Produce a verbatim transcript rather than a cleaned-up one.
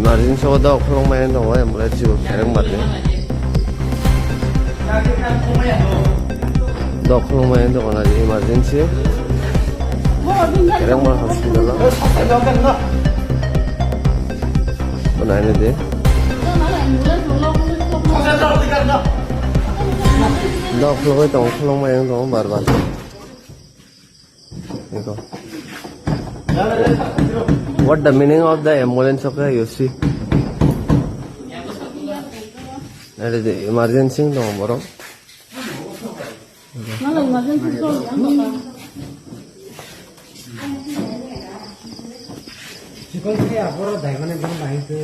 Emergency o dok khulumani tongo, ambulance o khereng bardi. Dok khulumani tongo na emergency. Khereng bar hospital o. Bo naina di. Dok khulumani tongo, khulumani tongo bar bar. Eko. What the meaning of the ambulance, okay, you see? That is the emergency, no, bro. Nala emergency call, ang baka. Chikon se aboro dai mane bang bai se.